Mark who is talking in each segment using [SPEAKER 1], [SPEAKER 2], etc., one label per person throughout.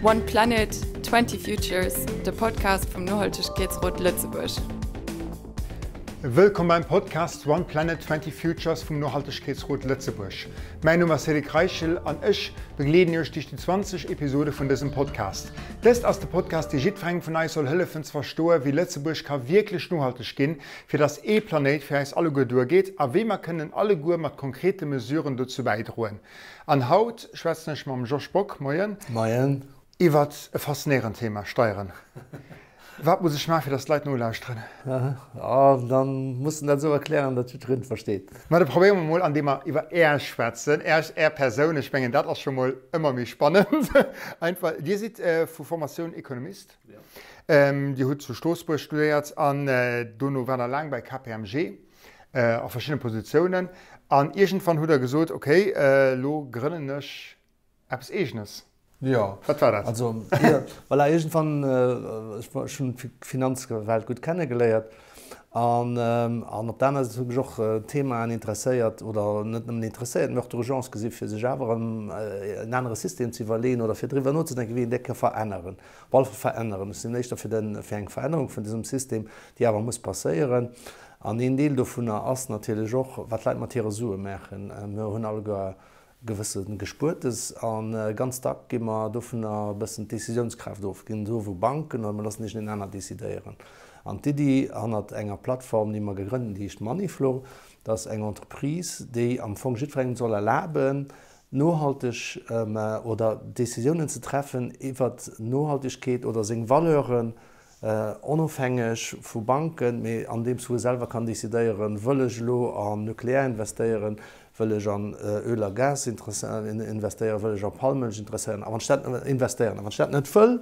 [SPEAKER 1] One Planet, 20 Futures, de Podcast vum Nohaltegkeetsrot Lëtzebuerg.
[SPEAKER 2] Wëllkomm beim Podcast One Planet, 20 Futures vum Nohaltegkeetsrot Lëtzebuerg. Mäin Numm ass Cédric Reichel an ech begleeden Iech duerch déi 20 Episode vun dësem Podcast. Dëst ass de Podcast, dee jiddwerengem vun eis soll hëllefen ze verstoen, wéi Lëtzebuerg ka wierklech nohalteg ginn, fir dass ee Planéit fir eis alleguer duergeet a wéi mer kënnen alleguer mat konkrete Mesuren dozou bäidroen. An haut schwätzen ech mam Josh Bock, Moien.
[SPEAKER 3] Moien.
[SPEAKER 2] Iwwert e faszinéierend Thema, Steieren. Wat muss ech maachen, fir dass d'Leit nolauschteren?
[SPEAKER 3] Oh, dann muss de dat esou erklären, datt jiddwereen et versteet.
[SPEAKER 2] Ma da probéiere mer mol, andeem mer iwwer Äech schwätzen, Äech, Är Persoun. Ech mengen, dat ass scho mol ëmmer méi spannend. Einfach, Dir sidd vu Formatioun Ekonomist. Dir hutt zu Stroossbuerg studéiert an dono waart Der laang bei KPMG a verschiddene Positiounen. An iergendwann hutt Der gesot, okay, elo grënnen ech eppes Eegenes.
[SPEAKER 3] Jo.
[SPEAKER 2] Wat war dat?
[SPEAKER 3] Also, voilà, iergendwann, ech hunn d'Finanzwelt gutt kennegeléiert an op der aner Säit hu mech och Themaen interesséiert, oder net nëmmen interesséiert, mee och d'Urgence gesi fir sech awer en anere System ze iwwerleeën oder fir driwwer nozedenken, wéi een dee ka veränneren. Op alle Fall veränneren. Ech sinn éischter fir den, fir eng Verännerung vun dësem System, déi awer muss passéieren. An een Deel dovunner ass natierlech och, wat d'Leit mat hire Sue maachen. Mir hunn alleguer gewësse Gespuertes a ganz dack gi mer dovunner e bëssen d'Décisiounskraaft of, ginn se of u Banken oder mir loossen iergendeen aner décidéieren. An d'Iddi hannert enger Plattform, déi mer gegrënnt hunn, déi heescht Moneyflow, dat ass eng Entreprise, déi am Fong jiddwerengem soll erlaben, nohalteg oder Décisiounen ze treffen iwwert Nohaltegkeet oder seng Valeuren, onofhängeg vu Banken, mee andeems wou e selwer kann décidéieren, wëll ech elo an Nuklear investéieren, wëll ech an Öl a Gas investéieren, wëll ech a Palmëlch interesséieren, a wann ech dat investéieren, a wann ech dat net wëll,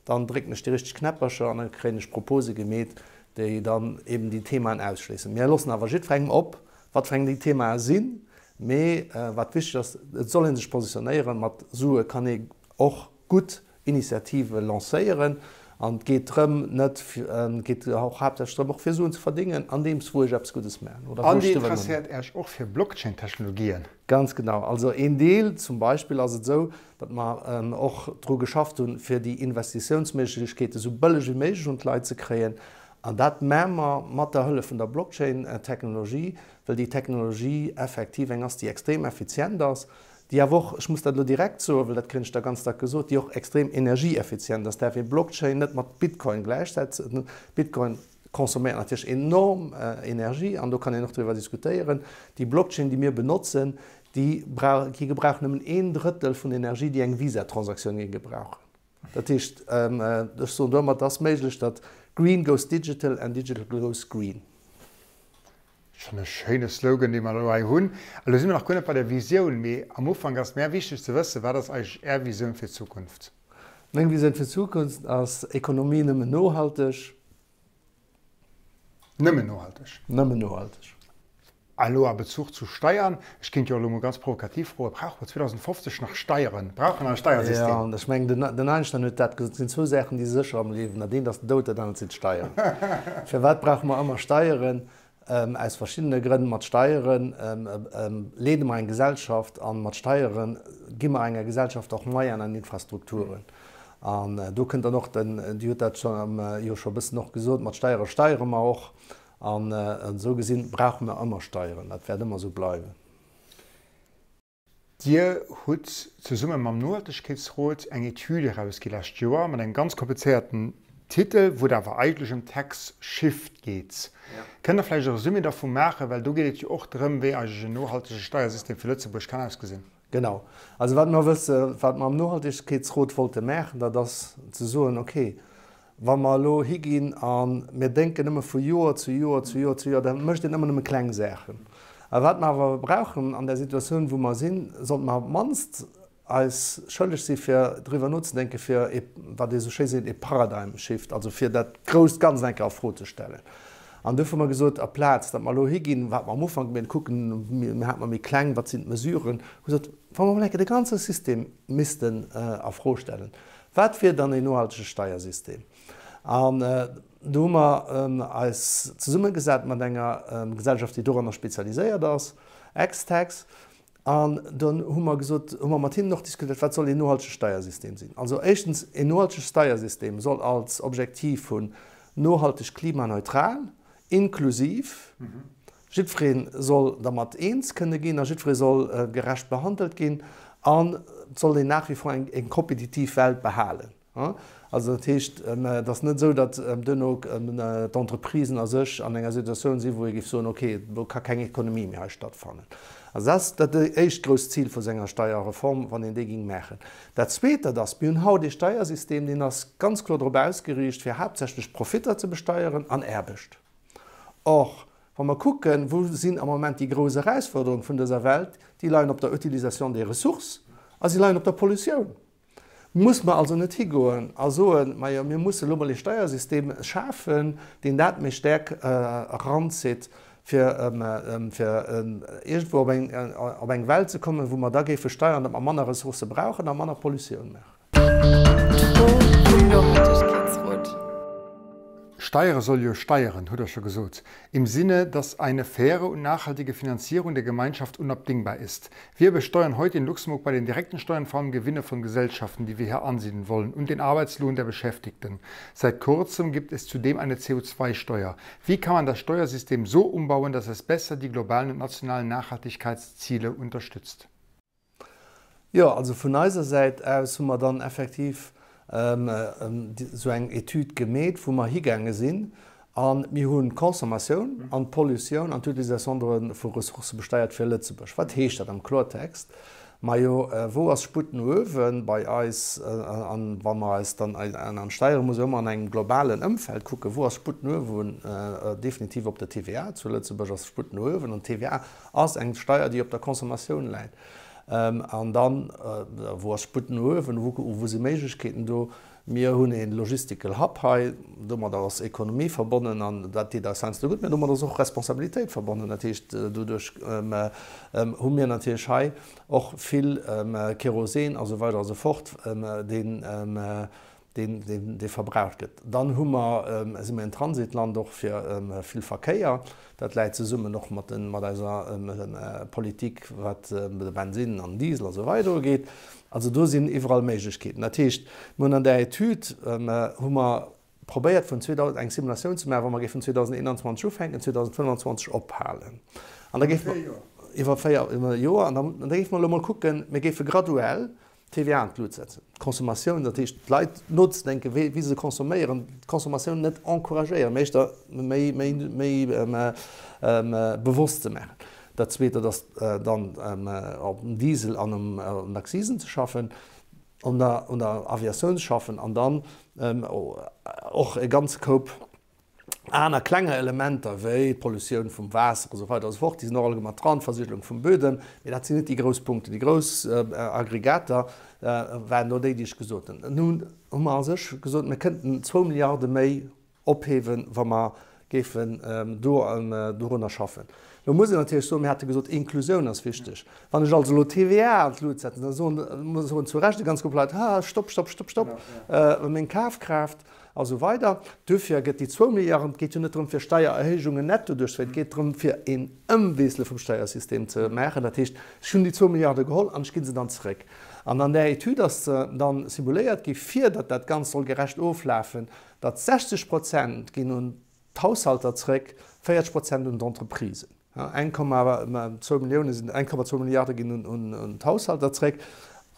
[SPEAKER 3] Dann drécken ech déi richteg Knäppercher an dann kréien ech Propose gemeet, déi dann eben déi Themaen ausschléissen. Mir loossen awer jiddwerengem op, wat fir eng déi Themae sinn. Mee wat wichteg ass, et soll ee sech positionéieren. Mat Sue kann ee och gutt Initiative lancéieren. An et geet drëm, net, et geet och haaptsächlech drëm, och fir Suen ze verdéngen, andeems wou ech eppes Guddes maachen
[SPEAKER 2] oder wou ech driwwer nodenken. An Dir interesséiert Iech och fir Blockchain-Technologien?
[SPEAKER 3] Ganz genau. Also een Deel, zum Beispill ass et esou, datt mer och dru geschafft hunn, fir déi Investitiounsméiglechkeete sou bëlleg wéi méiglech un d'Leit ze kréien. An dat maache mer mat der Hëllef vun der Blockchain-Technologie, well déi Technologie effektiv eng ass, déi extrem effizient ass, déi awer och, ech muss dat elo direkt soen, well dat kréien ech da ganz dack gesot, déi och extrem energieeffizient ass. Däerf ee Blockchain net mat Bitcoin gläichsetzen. Bitcoin consomméiert natierlech enorm Energie an do kann een och driwwer diskutéieren. Déi Blockchain, déi mir benotzen, déi brauch, déi gebraucht nëmmen een Drëttel vun der Energie, déi eng Visa-Transaktioun géing gebrauchen. Dat heescht, ech soen domat, et ass méiglech, datt Green goes digital and digital goes green.
[SPEAKER 2] Schonn e schéine Slogan, dee mer elo hei hunn. Elo si mer nach guer net bei der Visioun, mee am Ufank ass mär wichteg ze wëssen, Wat ass eigentlech Är Visioun fir d'Zukunft?
[SPEAKER 3] Meng Visioun fir d'Zukunft ass, Ekonomie nëmmen nohalteg.
[SPEAKER 2] Nëmmen nohalteg?
[SPEAKER 3] Nëmmen nohalteg.
[SPEAKER 2] A elo a Bezuch zu Steiern, ech kéint jo elo mol ganz provokativ froen, Brauche mer 2050 nach Steieren? Brauche mer e Steiersystem?
[SPEAKER 3] Jo, ech mengen, den Einstein huet dat gesot, et sinn zwou Saachen, déi si sécher am Liewen, dat eent ass den Doud, dat anert sinn d'Steieren. Firwat brauche mer ëmmer Steieren? Aus verschiddene Grënn. Mat Steiere leede mer eng Gesellschaft an mat Steiere gi mer enger Gesellschaft och Moyenen an Infrastrukturen. An do kënnt dann och den, Dir hutt dat jo scho e bëssen och gesot, mat Steiere steiere mer och. An esou gesinn brauche mer ëmmer Steieren. Dat wäert ëmmer esou bleiwen.
[SPEAKER 2] Dir hutt zesumme mam Nohaltegkeetsrot eng Etüd erausgi lescht Joer mat engem ganz komplizéierten Titel, wou et awer eigentlech ëm Tax Shift geet. Kënnt Der vläicht e Resumé dervu maachen, well do geet et jo och drëm, wéi eigentlech en nohaltege Steiersystem fir Lëtzebuerg kann ausgesinn.
[SPEAKER 3] Genau. Also wat mer wësse, wat mer am Nohaltegkeetsrot wollte maachen, dat ass ze soen, okay, Wa mer elo higinn a mir denken nëmme vu Joer zu Joer zu Joer zu Joer, da mécht een ëmmer nëmme kleng Saachen. A wat mer awer brauchen an där Situatioun, wou mer sinn, sollte mer op d'mannst eis schëlleg si fir driwwer nozedenken, fir ee, wat ee sou schéi seet, ee Paradigm shift, also fir dat grousst Ganzt eng Kéier a Fro ze stellen. An duerfir hu mer gesot, aplaz datt mer elo higinn, wat mer am Ufank, mir kucken, mir hate mer méi kleng, wat sinn d'Mesuren, hu gesot, wa mer emol eng Kéier de ganze System missten a Fro stellen, Wat wier dann een nohaltege Steiersystem? An do hu mer eis zesummegesat mat enger Gesellschaft, déi doranner spezialiséiert ass, Extax. An dann hu mer gesot, hu mer mat hinnen och diskutéiert, wat soll een nohaltege Steiersystem sinn. Also éischtens, een nohaltege Steiersystem soll als Objektiv hunn, nohalteg, klimaneutral, inklusiv, jiddweree soll dermat eens kënne ginn a jiddweree soll gerecht behandelt ginn an et soll een nach wie vor eng kompetitiv Welt behalen. Also dat heescht, et ass net esou, datt duerno d'Entreprisen a sech an enger Situatioun sinn, wou ee géif soen, okay, do ka keng Ekonomie méi hei stattfannen. Also dat ass dat éischt grousst Zil vu senger Steierreform, wann een déi géing maachen. Dat Zweet, dat ass, mir hunn haut ee Steiersystem, deen ass ganz kloer drop ausgeriicht, fir haaptsächlech Profitter ze besteieren an Aarbecht. Or, wa mer kucken, wou sinn am Moment déi grouss Erausforderungen vun dëser Welt, déi leien op der Utilisation des ressources a si leien op der Pollutioun. Muss mer also net higoen a soen, majo, mir musse elo mol ee Steiersystem schafen, deen dat méi staark eranzitt, fir iergendwou op eng Welt ze kommen, wou mer da géife steiern, datt mer manner Ressourcë brauchen a manner Pollutioun maachen.
[SPEAKER 1] D'Fro vum Nohaltegkeetsrot.
[SPEAKER 2] Steiere soll jo steieren, hutt Der scho gesot, im Sinne, dass eine faire und nachhaltige Finanzierung der Gemeinschaft unabdingbar ist. Wir besteuern heute in Luxemburg bei den direkten Steuern vor allem Gewinne von Gesellschaften, die wir hier ansiedeln wollen, und den Arbeitslohn der Beschäftigten. Seit kurzem gibt es zudem eine CO2-Steuer. Wie kann man das Steuersystem so umbauen, dass es besser die globalen und nationalen Nachhaltigkeitsziele unterstützt?
[SPEAKER 3] Jo, also vun eiser Säit aus hu mer dann effektiv esou eng Etüd gemeet, wou mer higaange sinn a mir hunn d'Consommatioun an d'Pollutioun an d'Utilisation vu Ressourcë besteiert fir Lëtzebuerg. Wat heescht dat am Klortext? Majo, wou ass Sputt no uewen bei eis? An wa mer eis dann an d'Steiere muss ëmmer an engem globalen Ëmfeld kucken, wou ass Sputt no uewen? Definitiv op der TVA. Zu Lëtzebuerg ass Sputt no uewen an d'TVA Ass eng Steier, déi op der Consommatioun läit. An dann, wou ass Sputt no uewen, wou si Méiglechkeeten do? Mir hunn ee Logistical Hub hei, domadder ass Ekonomie verbonnen an dat deet eis heiansdo gutt, mä domadder ass och Responsabilitéit verbonnen. Dat heescht, doduerch hu mir natierlech hei och vill Kerosin a sou weider a sou fort, deen deen dee verbraucht gëtt. Dann hu mer, si mer en Transitland och fir vill Verkéier. Dat läit zesummen och mat den, mat eiser Politik, wat de Bensinn an Diesel a sou weider ugeet. Also do sinn iwwerall Méiglechkeeten. Dat heescht, mir hunn an där Etüd hu mer probéiert vun 2000, eng Simulatioun ze maachen, wa mer géifen 2021 ufänken, 2025 ophalen. An da géife mer iwwer 4 Joer, an da géife mer elo mol kucken, mir géife graduell D'TVA an d'Lut setzen, d'Consommatioun, dat heescht d'Leit nozedenken, wéi se consomméieren, d'Consommatioun net encouragéieren, mä éischter méi, méi, méi bewosst ze maachen. Dat Zweet, dat ass dann op dem Diesel an um den Accisen ze schaffen, un der, un der Aviatioun ze schaffen an dann och e ganze Koup Aner klenger Elementer wéi d'Pollutioun vum Waasser a sou weider a sou fort, déi sinn och alleguer mat dran, d'Versigelung vum Bödem, mee dat sinn net déi grouss Punkten. Déi grouss Aggregater waren elo déi, déi ech gesot hunn. Nun hu mer a sech gesot, mir kënnten zwou Milliarde méi ophiewen, wa mer géifen do dorunner schaffen. Elo muss een natierlech soen, mir hate gesot, Inklusioun ass wichteg. Wann ech also elo d'TVA an d'Lut setzen, da soen, soen zu Recht e ganz Grupp Leit, Ha, stopp, stopp, stopp, stopp, meng Kafkraaft a sou weider. Duerfir gëtt déi zwou Milliarden, et geet jo net drëm, fir Steiererhéijungen netto duerchzeféieren, et geet drëm, fir een Ëmwiessele vum Steiersystem ze maachen. Dat heescht, ech hunn déi zwou Milliarde geholl an ech gi se dann zeréck. An an där Etüd ass dann simuléiert gi, fir datt dat Ganzt soll gerecht oflafen, datt 60 Prozent ginn un d'Haushalter zréck, 40 Prozent un d'Entreprisen. 1,2 Millioune sinn, 1,2 Milliarde ginn un d'Haushalter zréck.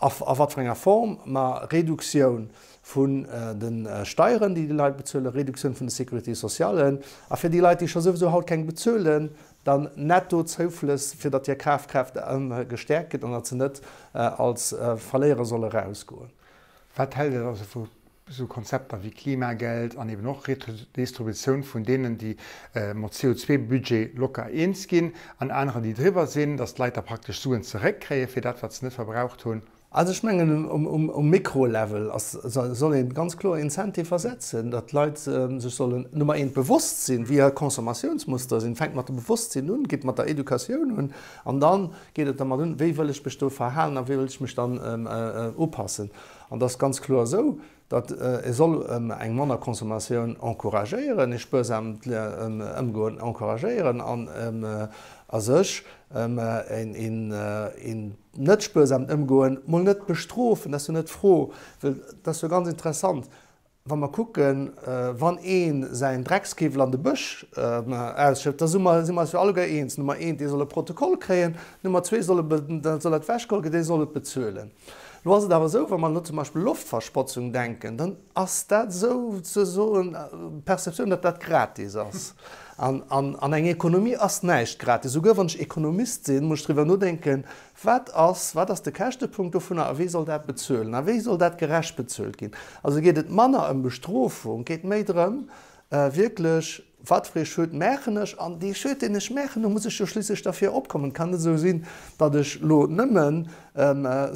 [SPEAKER 3] A wat fir enger Form? Ma Reduktioun vun de Steieren, déi déi Leit bezuelen, Reduktioun vun de Sécurité socialen a fir déi Leit, déi scho souwisou haut keng bezuelen, dann netto Zouflëss, fir datt hir Kafkraaft gestäerkt gëtt an datt se net als Verléierer solle erausgoen.
[SPEAKER 2] Wat hält Dir also vu esou Konzepter wéi Klimageld an eben och Redistributioun vun deenen, déi mat CO2-Budget locker eens ginn, an anerer, déi driwwer sinn, datt d'Leit da praktesch Suen zeréckkréie fir dat, wat se net verbraucht hunn.
[SPEAKER 3] Also ech mengen, um Mikrolevel soll ee ganz kloer Incentiver setzen, datt d'Leit sech sollen, Nummer eent, bewosst sinn, wéi hir Consommatiounsmuster sinn. Fänkt mat dem Bewosstsinn un, geet mat der Educatioun un an da geet et dermat un, wéi wëll ech mech do verhalen a wéi wëll ech mech dann upassen. An et ass ganz kloer esou, Datt e soll eng manner Consommatioun encouragéieren, ee spuersamt Ëmgoen encouragéieren an a sech een net spuersamt Ëmgoen mol net bestrofen. Dat ass jo net d'Fro, well dat ass jo ganz interessant, Wa mer kucken, wann ee säin Dreckskiwwel an de Bësch ausschëppt, da si mer eis jo alleguer eens, Nummer eent, dee soll e Protokoll kréien, Nummer zwee, soll e, dat soll dat ewechgeholl ginn, dee soll et bezuelen. Elo ass et awer esou, wa mer elo zum Beispill Loftversprotzung denken, dann ass dat esou ze soen d'Perceptioun, datt dat gratis ass. An an eng Ekonomie ass näischt gratis. Souguer wann ech Ekonomist sinn, muss ech driwwer nodenken, Wat ass, wat ass de Käschtepunkt dovunner a wie soll dat bezuelen a wéi soll dat gerecht bezuelt ginn? Also geet et manner ëm Bestrofung, geet méi drëm, wierklech, wat fir ee Schued maachen ech an dee Schued, deen ech maachen, do muss ech jo schliisslech derfir opkommen. Et kann net esou sinn, datt ech elo nëmmen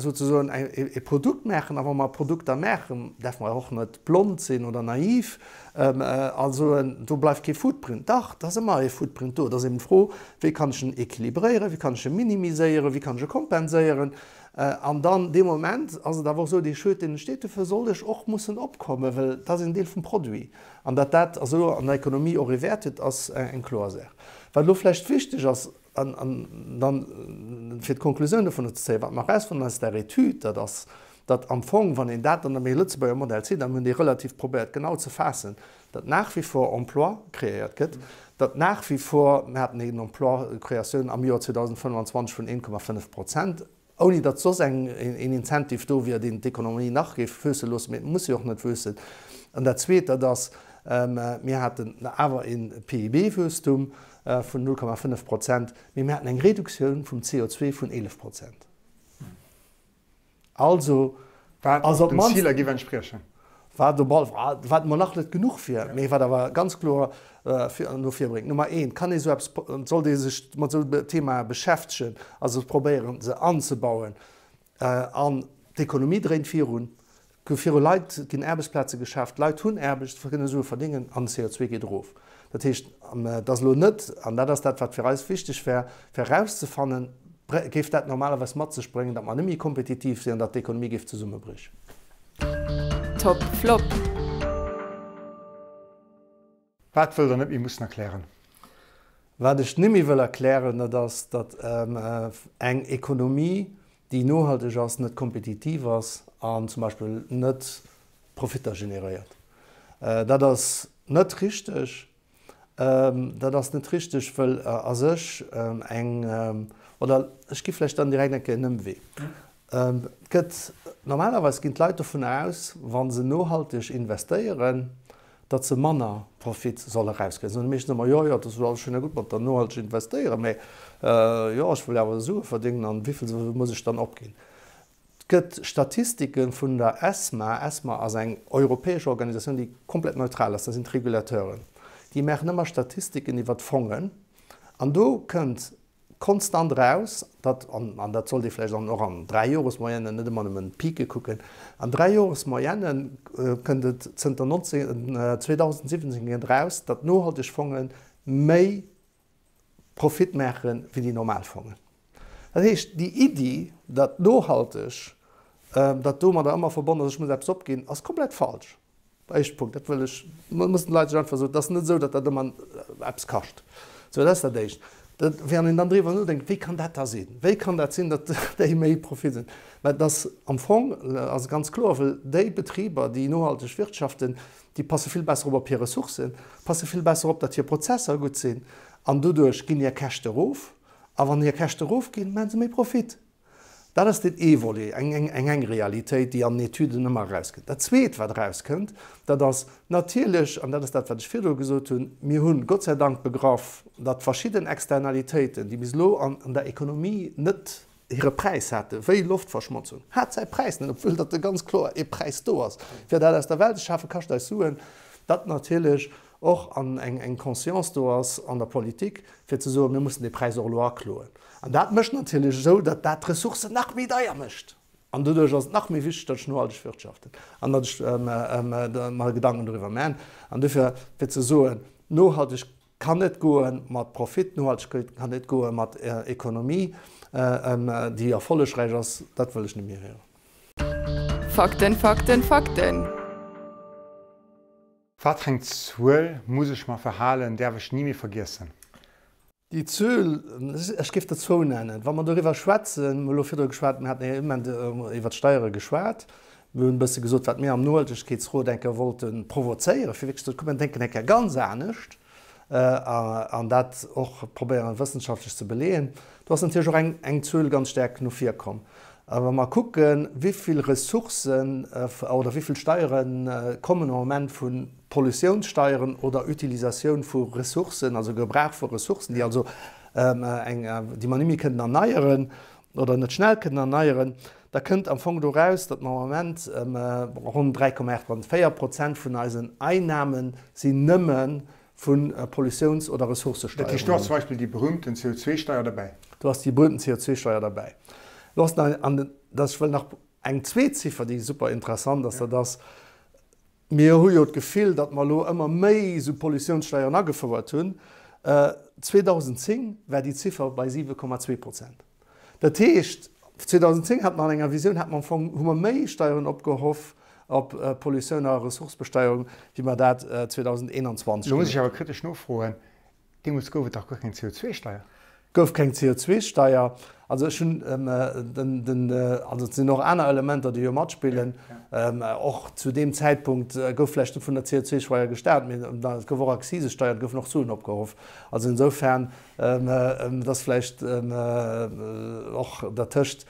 [SPEAKER 3] souzesoen e Produkt maachen a wa mer Produkter maachen, däerfe mer och net blond sinn oder naiv a soen, do bleift kee Footprint. Dach, et ass ëmmer e Footprint do. Et ass eben d'Fro, wéi kann ech en équilibréieren, wéi kann ech e minimiséieren, wéi kann ech e kompenséieren. An dann dee Moment ass et awer och esou, dee Schued, deen entsteet, dofir soll ech och mussen opkommen, well dat ass en Deel vum Produit. An datt dat esou an der Ekonomie och ee Wäert huet, ass eng kloer Saach. Wat elo vläicht wichteg ass, an dann fir d'Konklusioun dovunner ze zéien, wat mer erausfannen aus där Etüd, dat ass, datt am Fong, wann een dat dann am Lëtzebuerger Modell zitt, an mir hunn dee relativ probéiert genau ze faassen, datt nach wie vor Emploi kreéiert gëtt, datt nach wie vor, mir haten een Emploi-Kreatioun am Joer 2025 vun 1,5 Prozent, ouni datt soss eng een Incentive do wier, deen d'Ekonomie nach géif wuesse loossen, mee et muss se och net wuessen. An dat Zweet, dat ass, mir haten awer e PIB-Wuesstum vun 0,5 Prozent, mee mir haten eng Reduktioun vum CO2 vun 11 Prozent. Also
[SPEAKER 2] Wat
[SPEAKER 3] ass op
[SPEAKER 2] den
[SPEAKER 3] d'mannst.
[SPEAKER 2] Ziler géif entspriechen.
[SPEAKER 3] Wat op all, wat emol nach net genuch wier, mee wat awer ganz kloer no vir bréngt. Nummer eent, kann ee sou eppes, sollt ee sech mat esou Themae beschäftegen, also probéieren se anzebauen an d'Ekonomie dréint virun, viru Leit ginn Aarbechtsplaze geschaaft, d'Leit hunn Aarbecht, kënne Sue verdéngen an den CO2 geet erof. Dat heescht, et ass elo net, an dat ass dat wat fir eis wichteg war, fir erauszefannen, géif dat normalerweis mat sech bréngen, datt mer net méi kompetitiv sinn an datt d'Ekonomie géif zesummebriechen.
[SPEAKER 1] Top Flop.
[SPEAKER 2] Wat wëllt Der net méi mussen erklären?
[SPEAKER 3] Wat ech net méi wëll erklären, dat ass, datt eng Ekonomie, déi nohalteg ass, net kompetitiv ass an zum Beispill net Profitter generéiert. Dat ass net richteg. Dat ass net richteg, wëll a sech eng, oder ech gi vläicht dann direkt eng Kéier en Ëmwee. Et gëtt, normalerweis ginn d'Leit dovun aus, wa se nohalteg investéieren, datt se manner Profit solle erauskréien. Soen déi meeschten ëmmer, jo, jo, dat ass jo alles schéin a gutt mat der nohalteg investéieren, mä jo, ech wëll awer Sue verdéngen an wéi vill muss ech dann opginn? Et gëtt Statistike vun der ESMA, ESMA ass eng europäesch Organisatioun, déi komplett neutral ass, dat sinn d'Regulateuren, déi maachen ëmmer Statistiken iwwer d'Fongen an do kënnt konstant eraus, datt, an dat sollt ee vläicht dann och an Dräijoresmoyennen, net ëmmer nëmmen d'Pike kucken, an Dräijoresmoyenne kënnt et zënter 2017 eraus, datt nohalteg Fonge méi Profit maache wéi déi normal Fongen. Dat heescht, déi Iddi, datt nohalteg, datt domadder ëmmer verbonnen ass, ech muss eppes opginn, ass komplett falsch. Éischte Punkt, dat wëll ech, mussen d'Leit sech einfach soen, et ass net esou, datt dat ëmmer eppes kascht. Sou, dat ass dat Éischt. Dat, wann een dann driwwer nodenkt, wéi kann dat da sinn? Wéi kann dat sinn, datt déi méi Profit sinn? Mä et ass am Fong ass et ganz kloer, well déi Betriber, déi nohalteg wirtschaften, déi passe vill besser op op hir Ressourcen, passe vill besser op, datt hir Prozesser gutt sinn an doduerch ginn hir Käschte erof. A wann hir Käschte erofginn, maache se méi Profit. Dat ass deen ee Volet, eng eng Realitéit, déi an den Etüden ëmmer erauskënnt. Dat Zweet, wat erauskënnt, dat ass natierlech, an dat ass dat, wat ech virdru gesot hunn, mir hunn Gott sei Dank begraff, datt verschidden Externalitéiten, déi bis elo an der Ekonomie net hire Präis haten, wéi Loftverschmotzung, hat säi Präis net, obwuel datt e ganz kloer ee Präis do ass, fir dat aus der Welt ze schafen, kascht eis Suen, datt natierlech och an eng eng Conscience do ass an der Politik, fir ze soen, mir mussen dee Präis och elo akloen. An dat mécht natierlech esou, datt dat d'Ressourcen nach méi deier mécht. An doduerch ass et nach méi wichteg, datt ech nohalteg wirtschaften an datt ech mer Gedanken doriwwer man. An dofir, fir ze soen, nohalteg kann net goe mat Profit, Nohaltegkeet kann net goe mat Ekonomie, déi erfollegräich ass, dat wëll ech net méi héieren.
[SPEAKER 1] Fakten, Fakten, Fakten!
[SPEAKER 2] Wat fir eng Zuel muss ech mer verhalen, däerf ech ni méi vergiessen?
[SPEAKER 3] Déi Zuel, ech géif der zwou nennen. Wa mer doriwwer schwätzen, mir hu elo virdru geschwat, mir haten ee Moment iwwert d'Steiere geschwat, mir hunn e bësse gesot, wat mir am Nohaltegkeetsrot eng Kéier wollte provozéieren, fir wierklech ze soen, komm mir denken eng Kéier ganz anescht an dat och probéieren wëssenschaftlech ze beleeën. Do ass natierlech och eng Zuel ganz staark no vir komm. A wa mer kucken, wéi vill Ressourcen oder wéi vill Steiere kommen am Moment vu Pollutiounssteieren oder Utilisatioun vu Ressourcen, also Gebrauch vu Ressourcen, déi also eng, déi mer net méi kënnen erneieren oder net schnell kënnen erneieren, da kënnt am Fong do raus, datt mer am Moment ronn 3,84 Prozent vun eisen Einnahme sinn nëmme vu Pollutiouns oder
[SPEAKER 2] Ressourcesteieren. Dat heescht, do ass zum Beispill déi berühmten CO2-Steier derbäi?
[SPEAKER 3] Do ass déi berühmten CO2-Steier derbäi. Do ass nach, an dat, ech wëll nach eng zweet Ziffer, déi super interessant ass, dat ass, mir hu jo d'Gefill, datt mer elo ëmmer méi esou Pollutiounssteieren agefouert hunn. 2010 war déi Ziffer bei 7,2 Prozent. Dat heescht, 2010 hate mer an enger Visioun, hate mer am Fong, hu mer méi Steieren opgehoff op Pollutioun a Ressourcebesteierung, wéi mer dat 2021
[SPEAKER 2] Elo muss ech awer kritesch nofroen, Deemools gouf et dach guer keng CO2-Steier?
[SPEAKER 3] Gouf keng CO2-Steier. Also ech hunn den, den, also et sinn och aner Elementer, déi jo matspillen. Och zu deem Zäitpunkt gouf vläicht net vun der CO2-Steier gestart, mee et gouf och Akzisesteier, et goufen och Suen opgehoff. Also insofern Et ass vläicht och dertëscht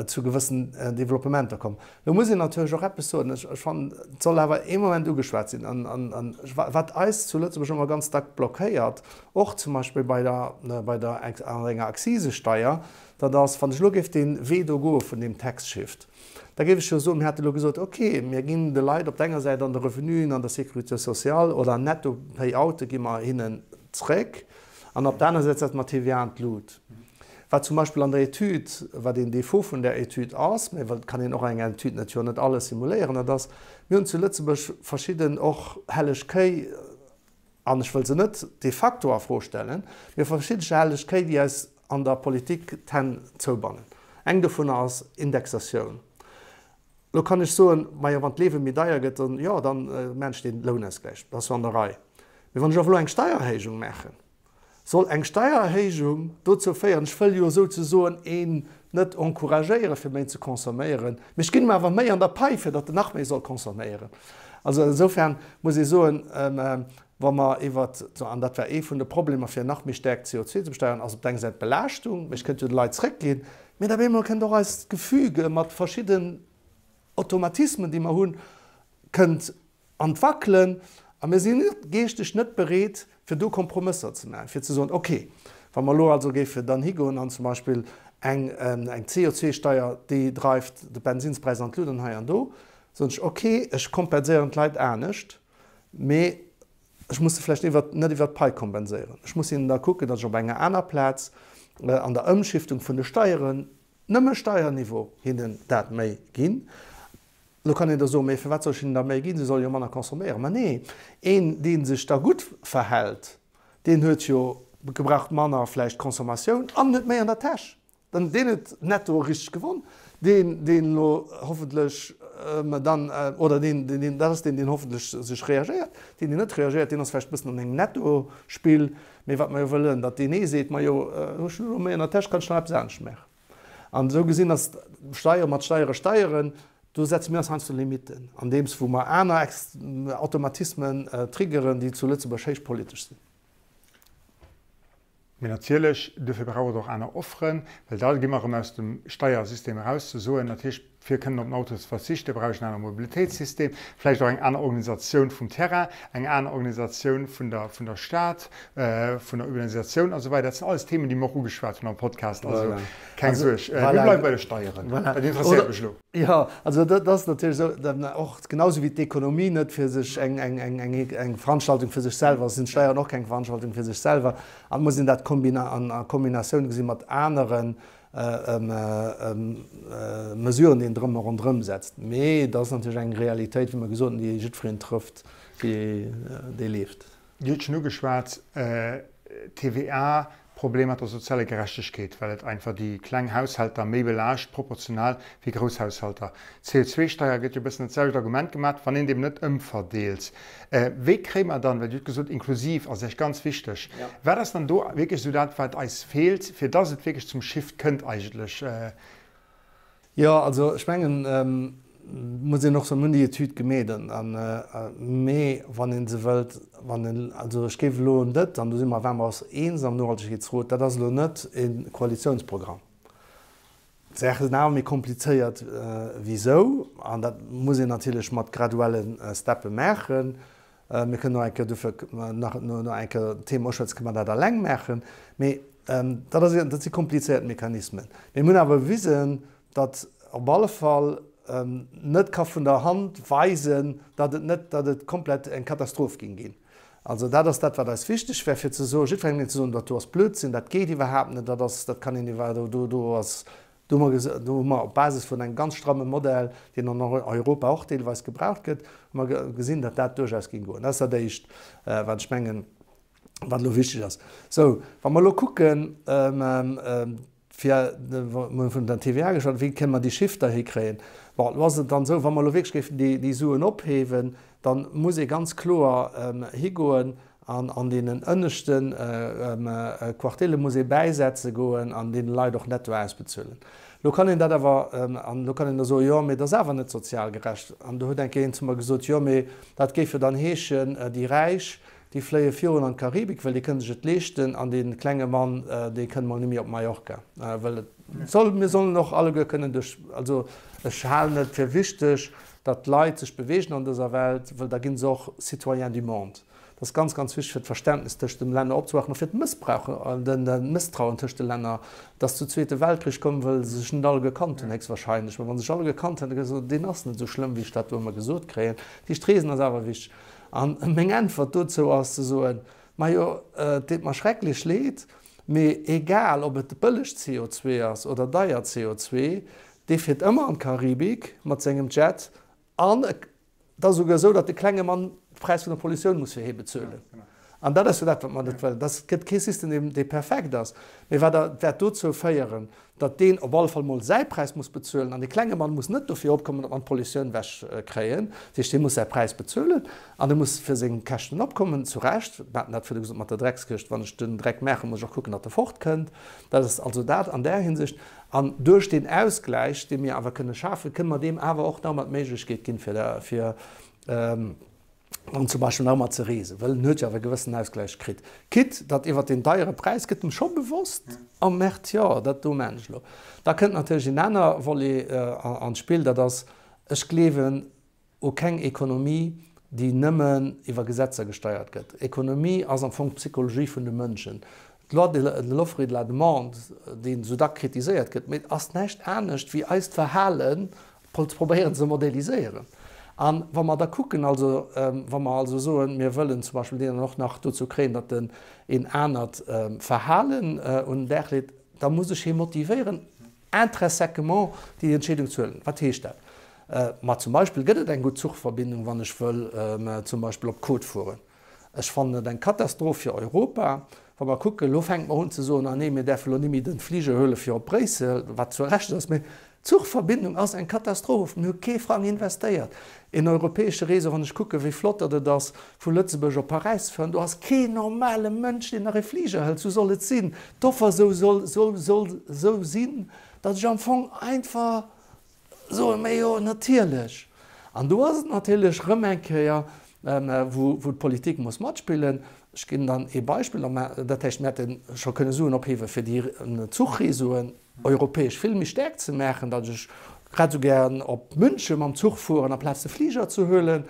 [SPEAKER 3] zu gewëssen Developpementer komm. Lo muss een natierlech och eppes soen, ech fannen, et soll awer ee Moment ugeschwat sinn, an wat eis zu Lëtzebuerg ëmmer ganz dack blockéiert, och zum Beispill bei der, bei der, an enger Akzisesteier, dat ass, wann ech elo géif dee Wee do goe vun deem Tax Shift, Da géif ech jo soen, mir hate elo gesot, okay, mir ginn de Leit op der enger Säit an de Revenuen an der Sécurité sociale oder Netto-Payoute gi mer hinnen zréck an op der aner Säit setze mer d'TVA an d'Lut. Wat zum Beispill an der Etüd, wat een Défaut vun där Etüd ass, mä wat kann een och an enger Etüd net jo net alles simuléieren, dat ass, mir hunn zu Lëtzebuerg verschidden och helleg Kéi, an ech wëll se net de facto a Fro stellen, mee verschidde helleg Kéi, déi eis an der Politik d'Hänn zoubannen. Eng dovunner ass Indexatioun. Elo kann ech soen, majo wann d'Liewe méi deier gëtt, dann jo, dann maachen ech deen Lounausgläich, dat ass jo an der Rei. Mee wann ech awer elo eng Steiererhéijung maachen, Soll eng Steiererhéijung dozou féieren, ech wëll jo souzesoen een net encouragéieren, fir méi ze consomméieren, mee ech ginn em awer méi an der Pai, fir datt en nach méi soll consomméieren. Also insofern muss ee soen, wa mer iwwert, an dat war ee vun de Problemer, fir nach méi staark CO2 ze besteieren, ass op der enger Säit d'Belaaschtung, mee ech kënnt jo de Leit zréckginn, mee op eemol kënnt och eist Gefüge mat verschidden Automatismen, déi mer hunn, kënnt an d'Wackelen a mir sinn geeschteg net bereet, fir do Kompromësser ze maachen, fir ze soen, okay, wa mer elo also géife dann higoen an zum Beispill eng CO2-Steier, déi dreift de Bensinnspräis an d'Lut an hei an do, soen ech, okay, ech kompenséieren d'Leit anescht, mee ech muss se vläicht net iwwert d'Pai kompenséieren. Ech muss hinnen da kucken, datt ech op enger aner Plaz an der Ëmschiftung vun de Steieren, nëmme Steierniveau, hinnen dat méi ginn. Lo kann een da soen, mee firwat soll ech hinnen da méi ginn, se solle jo manner consomméieren. Ma nee, een dee sech da gutt verhält, deen huet jo gebraucht manner vläicht Consommatioun an huet méi an der Täsch. Dann deen huet netto richteg gewonn. Deen, deen elo hoffentlech dann, oder deen, deen, dat ass deen, deen hoffentlech sech reagéiert. Deen, deen net reagéiert, deen ass vläicht e bëssen an engem Nettospill. Mee wat mer jo wëllen, datt deen ee seet, majo, hu ech elo méi an der Täsch, kann ech nach eppes anescht maachen. An esou gesinn ass Steiere mat Steiere steieren, do setze mir eis heiansdo Limitten, andeems wou mer aner Automatismen triggeren, déi zu Lëtzebuerg héich politesch sinn.
[SPEAKER 2] Mee natierlech, duerfir brauch et och aner Offeren, well da gi mer erëm aus dem Steiersystem eraus, ze soen, natierlech, fir kënnen op den Auto ze verzichten, brauch ech en anere Mobilitéitssystem, vläicht och eng aner Organisatioun vum Terrain, eng aner Organisatioun vun der, vun der Stad, vun der Urbanisatioun a sou weider. Dat sinn alles Themen, déi mer och ugeschwat hunn am Podcast. Also keng Suerg, mir bleiwe bei de Steieren. Dat interesséiert mech elo.
[SPEAKER 3] Jo, also dat ass natierlech esou, och genau esou wéi d'Ekonomie net fir sech eng, eng, eng, eng, eng Veranstaltung fir sech selwer ass, sinn d'Steieren och keng Veranstaltung fir sech selwer. An et muss een dat an a Kombinatioun gesi mat aneren Mesuren, déi een drëm ronderëm setzt. Mee et ass natierlech eng Realitéit, wéi mer gesot hunn, déi jiddwereen trëfft, dee leeft.
[SPEAKER 2] Dir hutt schonn ugeschwat, TVA. Problem mat der sozialer Gerechtegkeet, well et einfach déi kleng Haushälter méi belaascht proportional wéi grouss Haushalter. D'CO2-Steier gëtt jo e bëssen dat selwecht Argument gemat, wann een et eben net ëmverdeelt. Wéi kréie mer dann, well Dir hutt gesot, inklusiv ass Iech ganz wichteg, wat ass dann do wierklech esou dat, wat eis feelt, fir dass et wierklech zum Shift kënnt eigentlech?
[SPEAKER 3] Jo, also ech mengen, muss een och soen, mir hunn déi Etüd gemeet an, mee wann ee se wëllt, wann een, also ech géif elo net, an do si mer, ware mer eis eens am Nohaltegkeetsrot, dat ass elo net e Koalitiounsprogramm. D'Saache sinn awer méi komplizéiert wéi esou an dat muss een natierlech mat graduelle Steppe maachen. Mir kënnen och eng Kéier dofir nach no eng Kéier d'Thema uschwätzen, kënne mer dat eleng maachen. Mee dat ass, dat si komplizéiert Mechanismen. Mee mir hunn awer bewisen, datt op alle Fall net ka vun der Hand weisen, datt et net, datt et komplett eng Katastroph géing ginn. Also dat ass dat, wat eis wichteg wär, fir ze soen, jiddwerengem ze soen, dat do ass Blödsinn, dat geet iwwerhaapt net, dat ass, dat kann een iwwer, do, do ass, do hu mer, do hu mer op Basis vun engem ganz stramme Modell, deen an Europa och deelweis gebraucht gëtt, hu mer gesinn, datt dat duerchaus géing goen. Dat ass dat Éischt, wat ech mengen, wat elo wichteg ass. Sou, wa mer elo kucken, Fir, mir hu vun der TVA geschwat, wéi kënne mer déi Shifter hikréien? Bon, elo ass et dann esou, wa mer elo wierklech géifen déi Suen ophiewen, da muss ee ganz kloer higoen an an deenen ënneschte Quartile muss ee bäisetze goen an deene Leit och netto ausbezuelen. Elo kann een dat awer, an elo kann een da soen, jo, mee dat ass awer net sozial gerecht. An do huet eng Kéier een zu mer gesot, jo, mee dat géif jo dann heeschen, déi Räich, Déi fléie virun an d'Karibik, well déi kënne sech et leeschten, an dee klenge Mann, dee kënnt mol nimmi op Mallorca, well et soll, mir sollen och alleguer kënnen duerch, also ech halen et fir wichteg, datt d'Leit sech beweegen an dëser Welt, well da gi se och Citoyens du monde. Dat ass ganz, ganz wichteg fir d'Verständnis tëscht de Länner opzemaachen, och fir d'Mëssbrauch, de Mësstrauen tëscht de Länner. Et ass zu Zweete Weltkrich komm, well se sech net alleguer kannt hunn, héchstwahrscheinlech. Mä wa se sech alleguer kannt hätten, da gesot, deen ass net esou schlëmm, wéi ech dat do ëmmer gesot kréien. Dat heescht, d'Reesen ass awer wichteg. An meng Äntwert dozou ass ze soen, Majo, et deet mer schrecklech leed, mee egal ob et bëlleg CO2 ass oder deier CO2, dee fiert ëmmer an d'Karibik mat sengem Jet an et ass esouguer esou, datt de klenge Mann de Präis vun der Pollutioun muss fir hie bezuelen. An dat ass jo dat, wat mer net wëllen. Et gëtt kee System, dee perfekt ass, mee wat wäert dozou féieren, datt deen op alle Fall mol säi Präis muss bezuelen an dee klenge Mann muss net dofir opkommen, datt mer d'Pollutioun ewech kréien. Dat heescht, dee muss säi Präis bezuelen an e muss fir seng Käschten opkommen, zu Recht. Mir haten dat virdu gesot mat der Dreckskëscht, wann ech den Dreck maachen, muss ech och kucken, datt e fortkënnt. Dat ass also dat an där Hinsicht. An duerch deen Ausgläich, dee mir awer kënne schafen, kënne mer deem awer och nach ëmmer d'Méiglechkeet ginn, fir, fir, an zum Beispill nach ëmmer ze reesen, well en huet jo awer e gewëssenen Ausgläich kritt. Quitte datt iwwert deen deiere Präis gëtt em scho bewosst, oh Merd, jo, dat do maan ech elo. Da kënnt natierlech een aner Volet an d'Spill, dat ass, ech gleewen u keng Ekonomie, déi nëmmen iwwer Gesetzer gesteiert gëtt. Ekonomie ass am Fong d'Psychologie vun de Mënschen. D'Loi de l'offre et de la demande, déi esou dack kritiséiert gëtt, mee ass näischt anescht wéi eist Verhalen probéieren ze modeliséieren. A wa mer da kucken, also wa mer also soen, mir wëllen zum Beispill deen dann och nach dozou kréien, datt en een anert Verhalen un den Dag leet, da muss ech hie motivéieren, intrinsèquement déi Entscheedung ze huelen. Wat heescht dat? Ma zum Beispill gëtt et eng gutt Zuchverbindung, wann ech wëll zum Beispill op d'Côte fueren. Ech fannen et eng Katastroph fir Europa, wa mer kucken, elo fänke mer un ze soen, ah nee, mir däerfe elo nimmi de Fliger huele fir op Bréissel, wat zu Recht ass, mä d'Zuchverbindung ass eng Katastroph. Mir hu kee Frang investéiert. Een europäesche Réseau, wann ech kucken, wéi flott datt et ass, vu Lëtzebuerg op Paräis ze fueren, do ass keen normale Mënsch, deen nach e Fliger hëlt. Sou soll et sinn. D'Offer sou soll sou sinn, datt ech am Fong einfach Soe mir jo, natierlech. An do ass et natierlech erëm eng Kéier, wou d'Politik muss matspillen. Ech ginn dann ee Beispill, dat heescht, mir hätte scho kënne Suen ophiewe fir déi Zuchreseauen europäesch vill méi staark ze maachen, datt ech grad esou gären op München mam Zuch fueren, amplaz de Fliger ze huelen.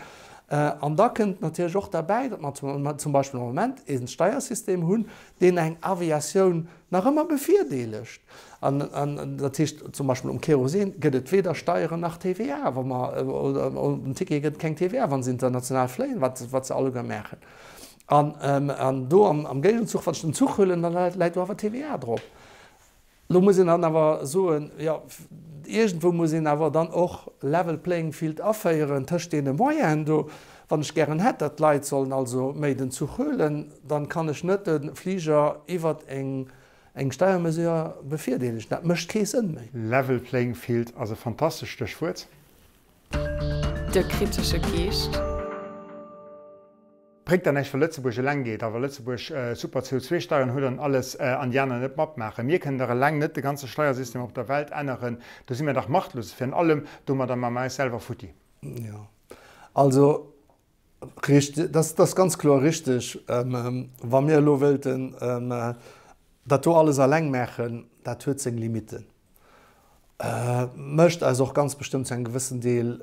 [SPEAKER 3] An da kënnt natierlech och derbäi, datt mer zum Beispill am Moment ee Steiersystem hunn, deen eng Aviatioun nach ëmmer bevirdeelegt. An dat heescht zum Beispill um Kerosin gëtt et weder Steieren nach TVA, wa mer, oder op den Ticket gëtt et keng TVA, wa se international fléien, wat wat se alleguer maachen. An an do am Géigenzuch, wann ech den Zuch huelen, da läit do awer TVA drop. Lo muss een dann awer soen, jo, iergendwou muss een awer dann och level playing field aféieren tëscht deene Moyenen do. Wann ech gären hätt, datt d'Leit sollen also méi den Zuch huelen, dann kann ech net de Fliger iwwert eng. Eng Steiermesure bevirdeelegen. Dat mécht kee Sënn méi.
[SPEAKER 2] Level playing field ass e fantastescht Stéchwuert.
[SPEAKER 1] De kritesche Geescht.
[SPEAKER 2] Bréngt der näischt wa Lëtzebuerg eleng geet a wa Lëtzebuerg super CO2-Steieren huet an alles an déi aner net matmaachen. Mir kënnen dach eleng net de ganze Steiersystem op der Welt änneren. Do si mir dach machtlos. Virun allem domadder maache mer eis selwer futti.
[SPEAKER 3] Jo, also Richteg, dat ass ganz kloer richteg. Wa mir elo wéilten dat do alles eleng maachen, dat huet seng Limitten. Mécht eis och ganz bestëmmt zu engem gewëssen Deel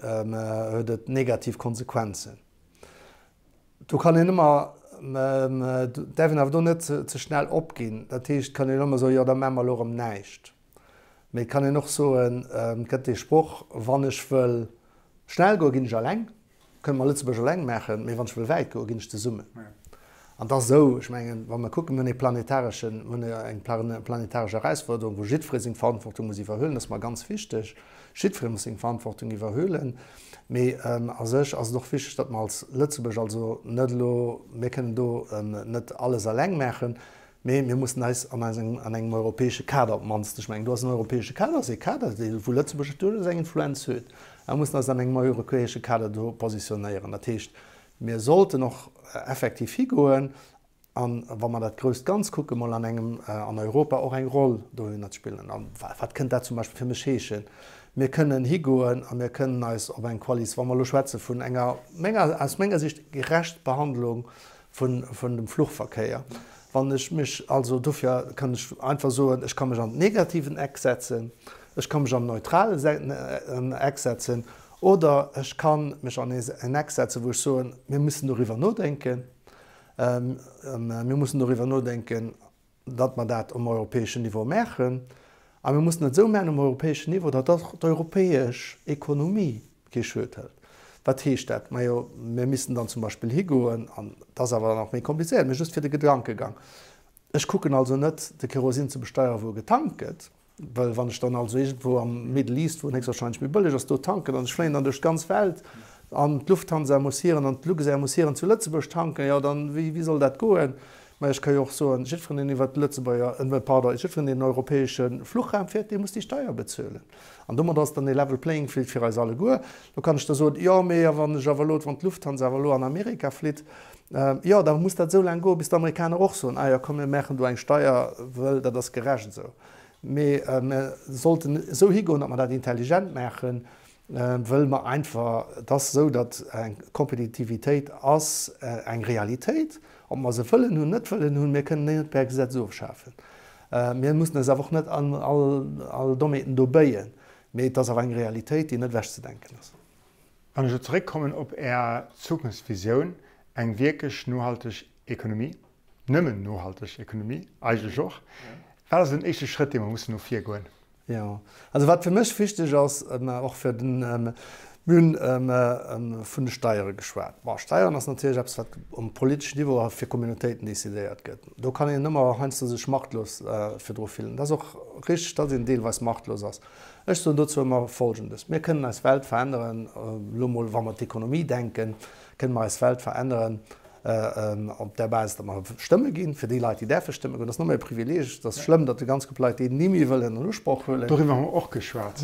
[SPEAKER 3] huet et negativ Konsequenzen. Do kann een ëmmer, däerf een awer do net ze schnell opginn. Dat heescht, et kann een ëmmer soen, jo da maache mer elo erëm näischt. Mee et kann een och soen, et gëtt dee Sproch, wann ech wëll schnell goen, ginn ech eleng. Kënne mer Lëtzebuerg eleng maachen, mee wann ech wëll wäit goen, ginn ech zesummen. An et ass esou, ech mengen, wa mer kucken, mir hunn ee planetareschen, mir hunn eng planetaresch Erausforderung, wou jiddweree seng Verantwortung muss iwwerhuelen, dat ass mer ganz wichteg, jiddweree muss seng Verantwortung iwwerhuelen. Mee a sech ass et och wichteg, datt mer als Lëtzebuerg also net elo, mir kënnen do net alles eleng maachen, Mee mir mussen eis an engem europäesche Kader op d'mannst, ech mengen, do ass en europäesche Kader, ass ee Kader, wou Lëtzebuerg duerchaus eng Influenz huet, a mir mussen eis an engem europäesche Kader do positionéieren. Dat heescht, mir sollten och effektiv higoen an, wa mer dat grousst Ganz kucken, mol an engem, an Europa och eng Roll dohinner ze spillen. A wat kënnt dat zum Beispill fir mech heeschen? Mir kënnen higoen a mir kënnen eis op eng Koalis, wa mer elo schwätze vun enger, menger, aus menger Sicht gerecht Behandlung vun dem Fluchverkéier. Wann ech mech also, dofir kann ech einfach soen, ech ka mech an den negativen Eck setzen, ech ka mech an den neutralen Eck setzen oder ech ka mech an en Eck setzen, wou ech soen, mir mussen doriwwer nodenken, mir mussen doriwwer nodenken, datt mer dat um europäeschen Niveau maachen, a mir mussen et esou maachen um europäeschen Niveau, datt och d'europäesch Ekonomie kee Schued hëlt. Wat heescht dat? Majo, mir missten dann zum Beispill higoen, an dat ass awer dann nach méi komplizéiert, mee just fir de Gedankegang, ech kucken also net, de Kerosin ze besteieren, wou e getankt gëtt, Well wann ech dann also iergendwou am Middle East, wou en héchstwahrscheinlech méi bëlleg ass, do tanken an ech fléien dann duerch d'ganz Welt an d'Lufthansa muss hiren an d'Luxair muss hiren zu Lëtzebuerg tanken, jo dann, wéi, wéi soll dat goen? Mä ech ka jo och soen, jiddferen deen iwwert de Lëtzebuerger, pardon, jiddferen deen den europäesche Fluchraum fiert, dee muss déi Steier bezuelen. An domat ass dann ee level playing field fir eis alleguer. Do kann ech da soen, jo mee a wann ech awer elo, wann d'Lufthansa awer elo an Amerika flitt, jo da muss dat esou laang goen, bis d'Amerikaner och soen, ah jo komm mir maachen do eng Steier, wëll dat ass gerecht esou. Mee mir sollten esou higoen, datt mer dat intelligent maachen, wëll mer einfach, et ass esou, datt eng Kompetitivitéit ass eng Realitéit, ob mer se wëllen hunn, net wëllen hunn, mir kënnen déi net per Gesetz ofschafen. Mir mussen eis awer och net an all Dommheeten do béien. Mee et ass awer eng Realitéit, déi net ewechzedenken ass.
[SPEAKER 2] Wann ech elo zeréckkommen op Är Zukunftsvisioun, eng wierklech nohalteg Ekonomie, nëmmen nohalteg Ekonomie eigentlech och, wat ass den éischte Schrëtt, dee mer mussen no vir goen?
[SPEAKER 3] Jo, also wat fir mech wichteg ass, och fir den, mir hunn vun de Steiere geschwat. Bon, Steieren ass natierlech eppes, wat um politeschen Niveau a fir Communautéiten decidéiert gëtt. Do kann een ëmmer heiansdo sech machtlos virdru fillen. Et ass och richteg, datt een deelweis machtlos ass. Ech soen dozou ëmmer Folgendes, Mir kënnen eis Welt veränneren, elo mol wa mer d'Ekonomie denken, kënnen mer eis Welt veränneren op där Basis, datt mer stëmme ginn, fir déi Leit, déi däerfe stëmme goen. Dat ass net méi e Privileeg. Et ass schlëmm, datt e ganz Grupp Leit deen ni méi wëllen an Usproch huelen.
[SPEAKER 2] Doriwwer hu mer och geschwat.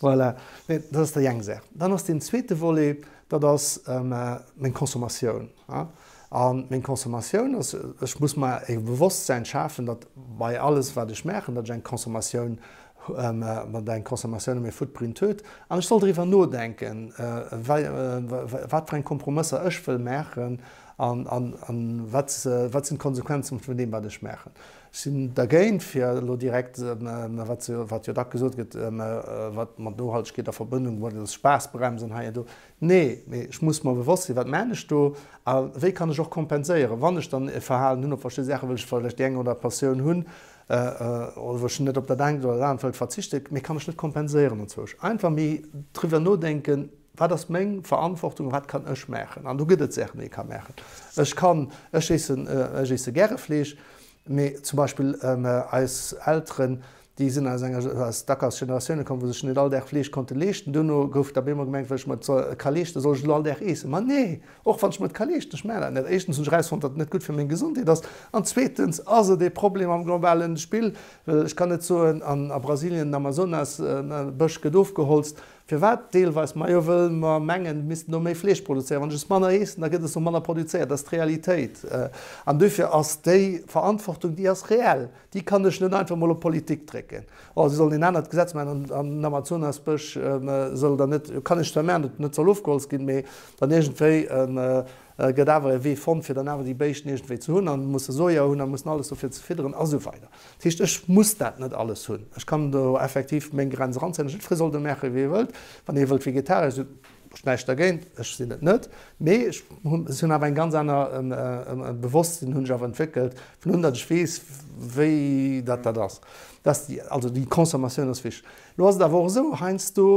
[SPEAKER 3] Voilà. Mee dat ass déi eng Saach. Dann ass deen zweete Volet, dat ass meng Consommatioun. A meng Consommatioun ass, ech muss mer e Bewosstsäin schafen, datt bei alles, wat ech maachen, datt ech eng Consommatioun, datt eng Consommatioun e Footprint huet. An ech soll driwwer nodenken, wat fir eng Kompromësser ech wëll maachen an wat sinn d'Konsequenzen vun deem, wat ech maachen. Ech sinn dergéint, fir elo direkt, wat jo dack gesot gëtt, wat mat Nohaltegkeet a Verbënnung bruet, dat ass Spaassbremsen hei an do. Nee, mee ech muss mer bewosst sinn, wat maan ech do a wéi kann ech och kompenséieren, wann ech dann e Verhalen hunn op verschidde Saachen, wëll ech vläicht déi eng oder Passioun hunn oder wou ech net op dat engt oder dat anert wëllt verzichten, mee kann ech net kompenséieren anzwousch. Einfach méi driwwer nodenken, wat ass meng Verantwortung a wat kann ech maachen? An do gëtt et Saachen, déi ee ka maachen. Ech kann, ech eessen, ech eesse gäre Fleesch, mee zum Beispill eis Elteren. Déi sinn aus enger, aus dack aus Generatioune komm, wou se sech net all Dag Fleesch konnte leeschten. Duerno gouf et op eemol gemengt, well ech mer et ka leeschten, soll ech et elo all Dag eessen. Ma nee! Och wann ech mer et ka leeschten, ech maachen dat net. Éischtens hunn ech erausfonnt, datt et net gutt fir meng Gesondheet ass an zweetens ass et ee Problem am globalen Spill, well ech kann net soen, an a Brasilien den Amazonas-Bësch gëtt ofgeholzt. Firwat deelweis? Majo, wëll mer mengen, mir missten do méi Fleesch produzéieren. Wann ech es manner eessen, da gëtt es och manner produzéiert. Dat ass d'Realitéit. An duerfir ass déi Verantwortung, déi ass reell. Déi kann ech net einfach mol op d'Politik drécken, oh si sollen een anert Gesetz maachen an den Amazonasbësch soll dann net, kann ech zwar maachen, datt en net soll ofgeholzt ginn, mee dann iergendwéi gëtt awer e Wee fonnt, fir dann awer déi Béischten iergendwéi ze hunn an musse Soja hunn a mussen alles dofir ze fidderen a sou weider. Dat heescht, ech muss dat net alles hunn. Ech kann do effektiv meng Grenz eranzéien. Jiddweree soll do maache wéi e wëllt. Wann ee wëllt Vegetarier sinn, Ech näischt dergéint, ech sinn et net, mee ech hunn awer eng ganz aner Bewosstsinn hunn ech awer entwéckelt, vun un datt ech weess, wéi dat dat ass. Dat déi, also déi Consommatioun ass wichteg. Elo ass et awer och esou, heiansdo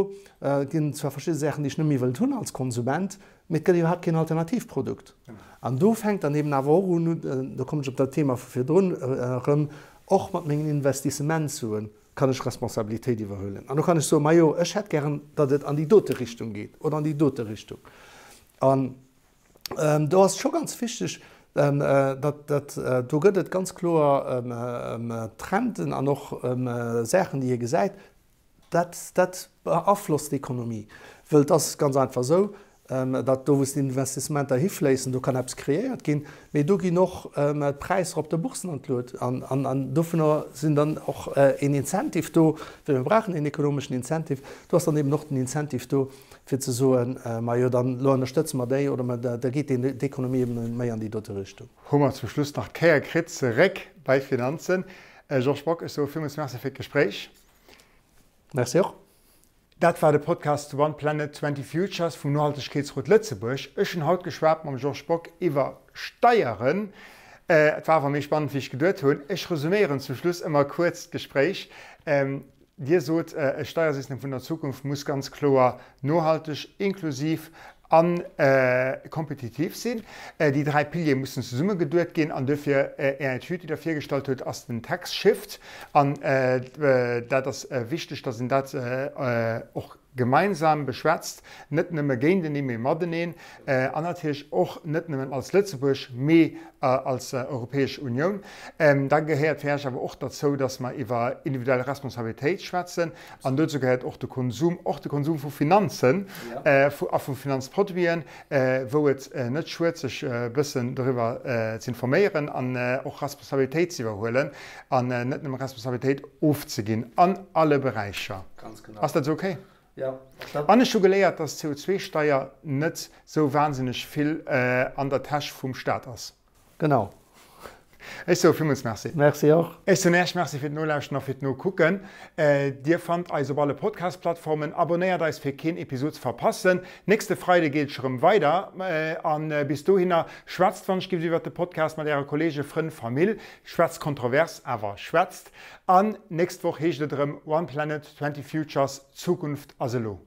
[SPEAKER 3] ginn et zwar verschidde Saachen, déi ech net méi wëllt hunn als Konsument, mee et gëtt iwwerhaapt keen Alternativprodukt. An do fänkt dann eben awer och un, do kommen ech op dat Thema vu virdrun erëm, och mat mengen Investissementssuen, kann ech Responsabilitéit iwwerhuelen. An do kann ech soen, majo, ech hätt gären, datt et an déi dote Richtung geet oder an déi dote Richtung. An do ass et scho ganz wichteg, datt, datt do gëtt et ganz kloer Trenden an och Saachen, déi ee gesäit, dat, dat beaflosst d'Ekonomie. Wëll et ass ganz einfach esou, datt do wou d'Investissementer hifléissen, do kann eppes kreéiert ginn, mee do ginn och d'Präisser op de Boursen an d'Luet an dovunner sinn dann och een Incentive do, well mir brauchen een ekonomeschen Incentive, do ass dann eben och den Incentive do fir ze soen, majo dann elo ënnerstëtze mer déi oder mer da geet d'Ekonomie eben méi an déi dote Richtung.
[SPEAKER 2] Hu mer zum Schluss nach d'Kéier kritt zeréck bei Finanzen. Georges Bock, ech soe villmools Merci fir d'Gespréich.
[SPEAKER 3] Merci och.
[SPEAKER 2] Dat war de Podcast One Planet, 20 Futures vum Nohaltegkeetsrot Lëtzebuerg. Ech hunn haut geschwat mam Georges Bock iwwer Steieren. Et war awer méi spannend wéi ech geduet hunn. Ech resuméieren zum Schluss ëmmer kuerz d'Gespréich. Dir sot, e Steiersystem vun der Zukunft muss ganz kloer nohalteg, inklusiv a kompetitiv sinn. Déi 3 Piliere mussen zesumme geduet ginn an duerfir Är Etüd, déi Der virgestallt hutt, ass den Tax Shift. An dat ass wichteg, datt een dat och gemeinsam beschwätzt, net nëmme géinteneen, mee mateneen. An natierlech och net nëmmen als Lëtzebuerg, mee als Europäesch Unioun. Da gehéiert fir Iech awer och derzou, datt mer iwwer individuell Responsabilitéit schwätzen. An dozou gehéiert och de Konsum, och de Konsum vu Finanzen a vu Finanzproduiten, wou et net schued, sech e bëssen doriwwer ze informéieren an och Responsabilitéit ze iwwerhuelen an net nëmme Responsabilitéit ofzeginn an alle Beräicher. Ass dat esou okay? An ech hu geléiert, dass d'CO2-Steier net esou wahnsinneg vill an der Täsch vum Staat ass.
[SPEAKER 3] Genau.
[SPEAKER 2] Ech soe villmools Merci.
[SPEAKER 3] Merci och.
[SPEAKER 2] Ech soen Äech Merci fir d'Nolauschten a fir d'Nokucken. Dir fannt eis op alle Podcast-Plattformen. Abonnéiert eis fir keen Episod ze verpassen. Nächste Freide geet et rëm weider a bis dohinner schwätzt wann ech giff iwwert de Podcast mat äre Kollege, Frënn, Famill. Schwätzt kontrovers, awer schwätzt. An nächst Woch heescht et erëm One Planet, 20 Futures, D'Zukunft ass elo.